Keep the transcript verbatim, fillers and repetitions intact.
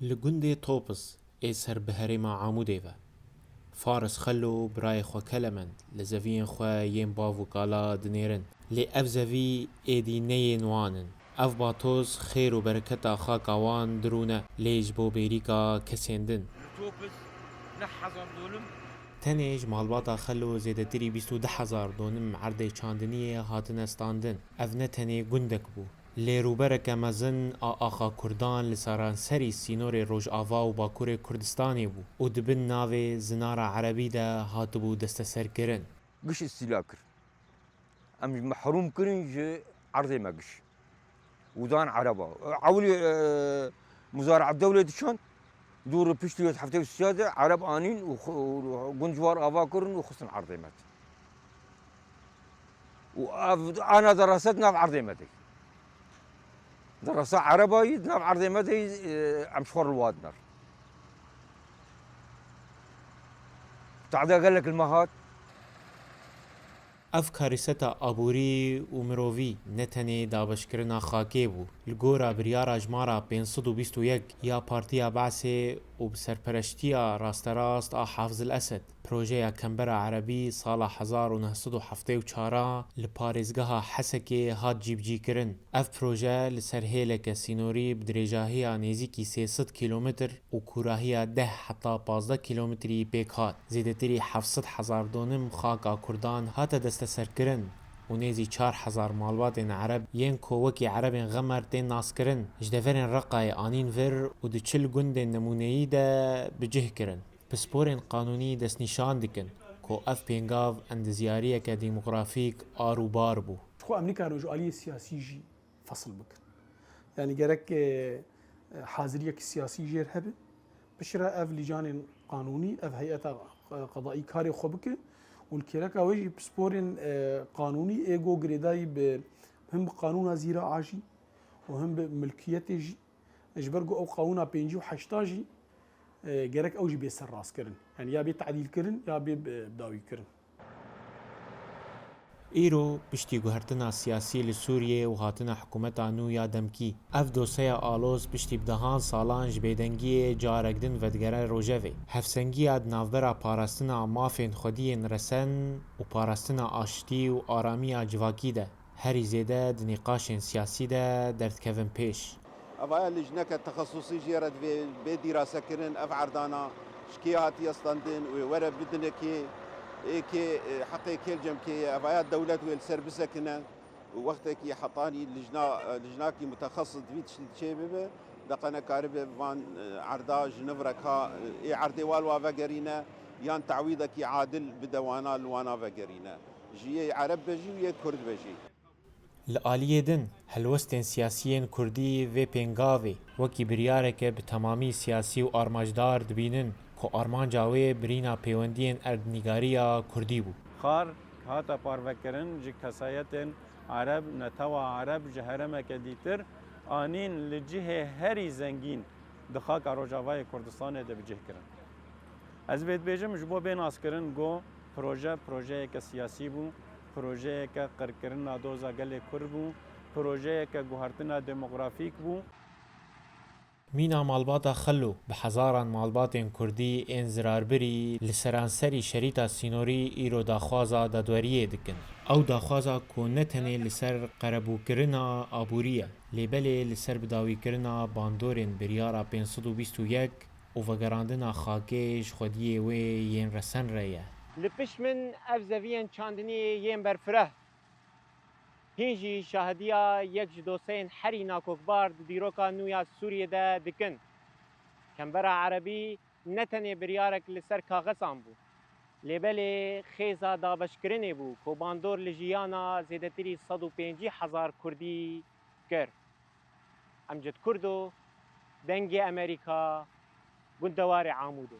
Li gundê Topiz ê ser bi herêma Amûdê ve, Faris Xelo û birayê xwe Kelemend li zeviyên xwe yên bav û kala dinêrin. Lê ev zevî êdî ne yên wan in. Ev batoz xêr û bereketa xaka wan dirûne, lê ji bo bêrîka kesên din. Topiz ne hezar dolim. Tenê ji malbata Xelo zêdetirî bîst û du hezar donim erdê çandiniyê hatine standin. Ev ne tenê gundek bû. Lê rûbereke mezin a axa Kurdan li seranserî sînorê Rojava û Bakurê Kurdistanê bû û di bin navê Zinara Erebî de hatibû desteserkirin. Giş îstîla kir. Em ji mehrûm kirin ji erdê me giş. Û dan Ereba. Ewilî, e, Muzara Ebdewlê diçand, dû rû piştî wê heftê û sê de Ereb anîn û xwe, û gund ji war ava kirin û xistin erdê me. Û ev ana derasa di nav erdê me de. Derasa Ereba yî di nav erdê me de, e, em ji xwe riwadiner. Tehda gelek li me hat. Ev karîseta aborî û mirovî ne tenê dabeşkirina xakê bû. Li gora biryara jimara pênc sed û bîst û yek ya Partiya Be'sê û bi serpereştiya rasterast a Hafiz el Esed, projeya Kembera Erebî sala hezar û neh sed û heftê û çar a li parêzgeha Hesekê hat cîbicîkirin. Ev proje li ser hêleke sînorî bi dirêjahiya nêzîkî sê sed kîlometr û kûrahiya deh heta pazdeh kîlometrî pêk hat. Zêdetirî heft sed hezar donim xaka Kurdan hate desteserkirin û nêzî çar hezar malbatên Ereb yên ku wekî Erebên Xemer tên naskirin, ji deverên Reqayê anîn vir û di çil gundên nemûneyî de bi cih kirin. Pisporên qanûnî destnîşan dikin ku ev pêngav endizyariyeke demografîk ar û bar bû. Ji xwe em nikarin ji aliyê siyasî jî fesil bikin. Yanî gerek, e, e, haziriyek siyasî jêr hebe. Piştre ev lîcanên qanûnî, ev heyeta, e, qedaî karê xwe bike û li kêleka wê jî pisporên, e, qanûnî ê go girêdayî bi him bi qanûna zîra a jî û him bi milkiyetê jî. Ji ber ku ew qanûna pêncî û heşta jî, e, gerek ew jî bê serrastkirin. Yanî ya bê tedîlkirin ya bê bi-, bidawîkirin. Îro piştî guhertina siyasî li Sûriyê û hatina hikûmeta nû ya demkî, ev doseya aloz piştî bi dehan salan ji bêdengiyê carek din vedigere rojevê. Hevsengiya di navbera parastina mafên xwediyên resen û parastina aştî û aramiya civakî de herî zêde di nîqaşên siyasî de derdikevin pêş. Evaya lijneke texesusî jê re divê bê dîrasekirin, ev erdana ji kê hatiye standin û ê were bidine kê, ê kê, e, heqê kê li cem kê ye, evaya dewlet wê li ser bisekine û wextekî hetanî lijna, e, lijnakî mutexesis divî tiştî çê bibe, deqe nekaribe van, e, erda ji niv re ka, e, ê erdê wa li wa vegerîne yan tewîdekî adil bide wana li wana vegerîne. Ji yê Ereb be jî û yê Kurd be jî. Li aliyê din, helwestên siyasiyên Kurdî vê pêngavê wekî biryareke bi temamî siyasî û armancdar dibînin ku armanca wê birîna pêwendiyên erdnîgariya Kurdî bû. Xar hate parvekirin ji kesayetên Ereb, netewa Ereb ji herêmeke dîtir anîn li cihê herî zengîn di xaka Rojavayê Kurdistanê de bi cih kirin. Ez vê dibêjim ji bo bê naskirin ku proje, projeyeke siyasî bû, projeyeke qirkirina doza gelê Kurd bû, projeyeke guhertina demografîk bû. Mîna malbata Xelo bi hezaran malbatên Kurdî ên zirarbirî li seranserî şerîta sînorî îro daxwaza dadweriyê dikin. Ew daxwaza ku ne tenê li ser qerebûkirina aborî ye, lê belê li ser bidawîkirina bandorên biryara pênc sed û bîst û yek û vegerandina xakê ji xwediyê wê yên resen re ye. Li pişt min ev zeviyên çandiniyê yên berfireh, hîn jî şahidiya yek ji doseyên herî nakokbar di dîroka nû ya Sûriyê de dikin. Kembera Erebî ne tenê biryarek li ser kaxezan bû, lê belê xêza dabeşkirinê bû ku bandor li jiyana zêdetirî sed û pêncî hezar Kurdî kir. Emcid Kurdo, Dengê Amerîka, gundewarê Amûdê.